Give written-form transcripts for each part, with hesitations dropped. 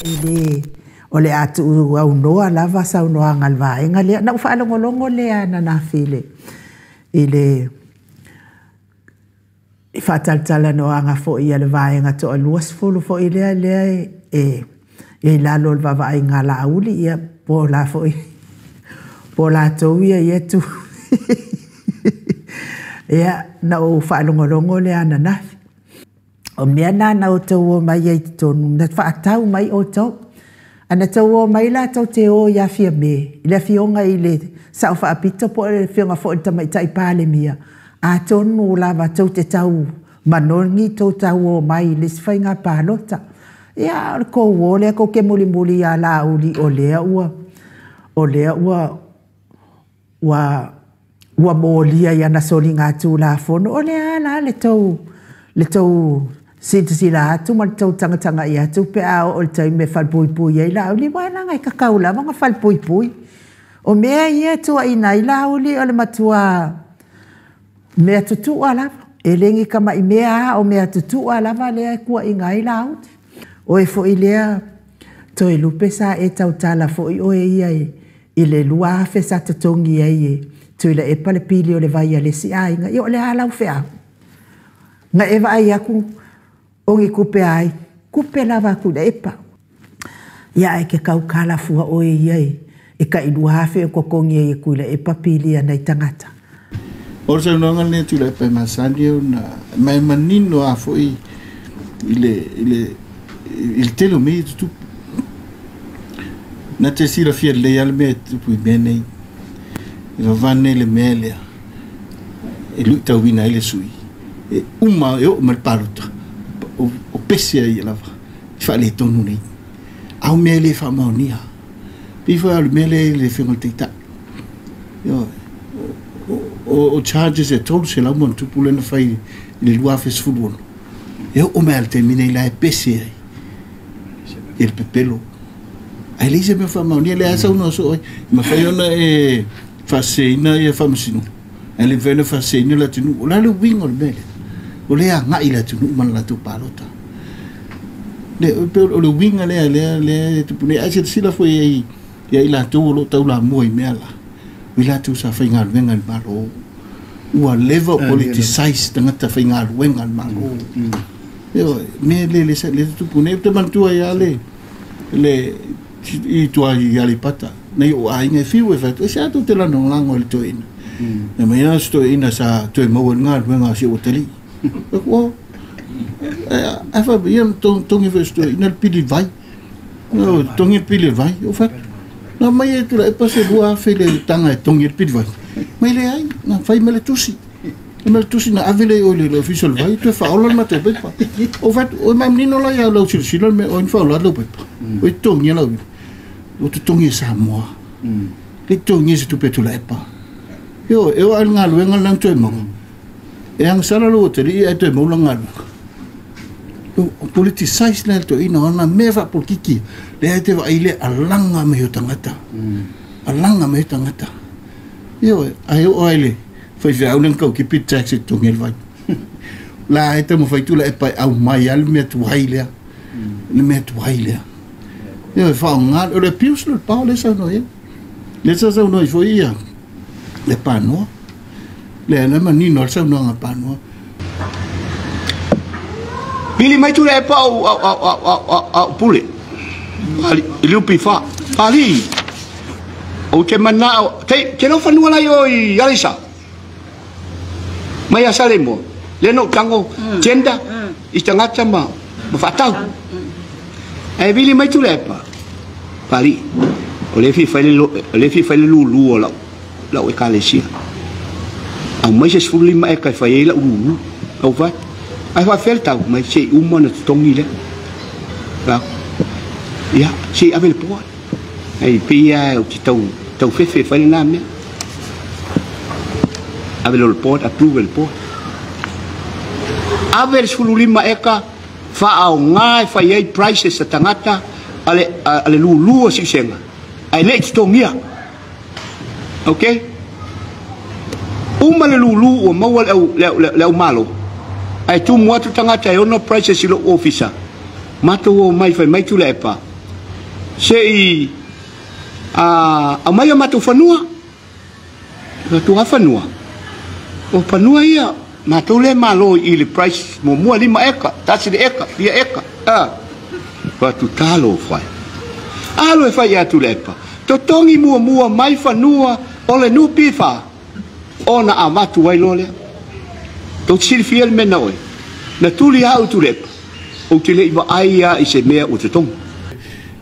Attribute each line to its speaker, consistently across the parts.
Speaker 1: E le o le a tuuaunoa lava saunoaga a le vaega lea. Na ou faalogologo lea ananafi i le faatalatalanoaga foi a le vaega toa-20 foi lea e i lalo o le vaavaaiga a Laauli, ia po o la foi, po o latou ia e tu. Ia, na ou faalogologo lea ananafi. O mea na na outou omai ai i totonu, na faatau mai outou. A na tou omai la tou te o ia Fiame, i le afioga i le Sao Faapito po o le afioga foi i le Tamaitai Palemia, atonu lava tou te tau manogi tou tau omai i le isi faiga palota. Ia, a o le tou o lea tou te mulimuli ia Laauli o lea ua, o lea ua, ua molia i ana soligatulafono. O le a la le tou, le tou silasila atu ma le tou tagatagai atu pe a oo i le taimi e falepuipui ai Laauli, aua leaga e tatau lava ona falepuipui. O mea ia e tuuaiina ai Laauli o le matua mea tutua lava. E le ni tamai mea lava, o mea tutua lava lea e tuuaiina ai Laauli. Oe foi lea Toelupe sa e tautala foi oe ia i le 2000 sa totogi ai e Tuilaepa le pili o le vai a le isi aiga. Ia o le a lau feau? Na e vaai atu o ni tupe a ai? Tupe lava a Tuilaepa. Ia ae te tautala fua oe ia i tai 2000 o totogi ai e Tuilaepa pili a nai tagata.
Speaker 2: O le saunoaga lenei a Tuilaepa e masani ona ma e manino lava foi i le, i le, i le tele o mea ia e tutupu. Na te silafia lelei lava le mea e tutupu i mea nei. E vavane le mea lea e luitauina ai le sui. E uma e oo mai le palota o pese ai ia lava i faaletonu nei. A o mea e le faamaonia. Pei foi o le mea lea i le Afioga i le Taitai. Ioe. O charges e 300 ma ona tupu lea na fai i le 2016. E oo mai lava i le taimi nei la e pese ai i le pepelo. Ae leai se mea faamaonia lea saunoa soo ai. E mafai ona e faaseseina ia faamasinoga. Ae le mafai ona faaseseina le atunuu. O le a le uiga o le mea lea? O lea agai le atunuu ma le latou palota. Le, o le uiga lea lea lea e tupu nei. Ae silasila foi ai ia i latou o lo o taulamua i mea la. O i latou sa faigaluega i le Malo. Ua leva politicize tagata faigaluega i le Malo. Ioe, mea le le le tupu nei. Ou te manatua ia le i tua i Aleipata. Nei o aiga e fiu e fai atu, e se atu te lagolago i le toeaina. E mai ana se toeaina sa toe maua i le galuega a si ou atalii. O, ae fai ia togi foi se toeaina le pili vai. Togi le pili vai. O fai, na mai e Tuilaepa se 2000 le taga e togi le pili vai. Mai leai, na fai mai le tusi. Mai le tusi na ave le i le ofisa o le vai, toe faaola le matou pepa. O fai, o mai manino la ia lau silasila le mea, o ni faaola lau pepa. O i totogia lau o totogi e Samoa. Le totogia se tupe Tuilaepa. Io, e o ai le galuega lena na toe maua. E agasala lou atalii ae toe maua lana galuega. O politicize le toeaina o ana mea faapolitiki. Lea e te vaai le alaga mai o tagata. Alaga mai o tagata. Ioe, ae oo ai le faifeau lea na taukipi le tax e totogi ai le vai. La e taumafai Tuilaepa e aumai lava le mea tuai lea. Le mea tuai lea. Ioe, faaaoga, o le abuse le power lea e saunoa i ai. Lea sa saunoa ai foi ia le Panoa. Lea na manino le saunoaga Panoa.
Speaker 3: Pili mai Tuilaepa au au au au au au au pule. I le UPFA. Pali. Ou te manao, te te lo fanua lai o i Alisa. Mai a Saleimoa. Le no tango tender i tagata ma faatau. Ae vili mai Tuilaepa. Pali. O le fi fai le o le fi fai le lulu o lau lau ekalesia. Au mai se 15 eka e fai ai lau lulu. Au fai. Ai faafea le tau mai se i uma ona totogi lea. La. Ia, se i ave le board. Ai pei lava ou te tau tau fefe e fai lena mea. Ave loa le board, approve e le board. Ave le 15 eka faaaoga e fai ai prices a tagata a le lulu o siusega ae le i totogia. Ok? Uma le lulu ua maua le au, le, le, le au malo. Ae tumu atu tagata e ono prices i lou ofisa. Matou o mai fai mai Tuilaepa. Se'i aumai o matou fanua. Matou fanua. O fanua ia, matou le malo i le price muamua 5 eka, 1 le eka, fia eka. Fatu talo fai. Alo e fai atu le epa. Totogi muamua mai fanua o le NPF ona avatu ai loa lea. Tou te silafia le mea na oe. Na tuli au Tuilaepa, ou te le i vaai lava i se mea ua totogi.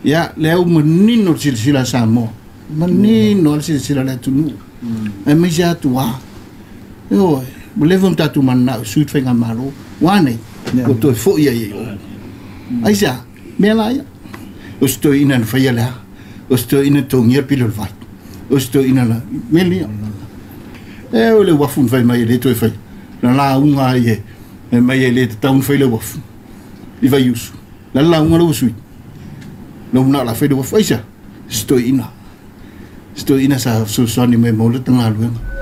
Speaker 2: Ia, lea ua manino le silasila a Samoa. Manino le silasila a le atunuu. Aemaise atu a. Ioe, ua leva ona tatou mananao i sui le faigamalo. Ua nei, ua toe foi ai i o. Aisea, mea la ia. O se toeaina na faia le a. O se toeaina na togia le pili o le vai. O se toeaina na... Mea lia. E o le uafu na fai mai e le toe fai. Na lauga ai e mai e le tatau na fai le uafu. I Vaiusu. La lauga le sui. Na una la fai le uafu. Aisea, se toeaina. Se toeaina sa fesoasoani mai mo le tagaluega.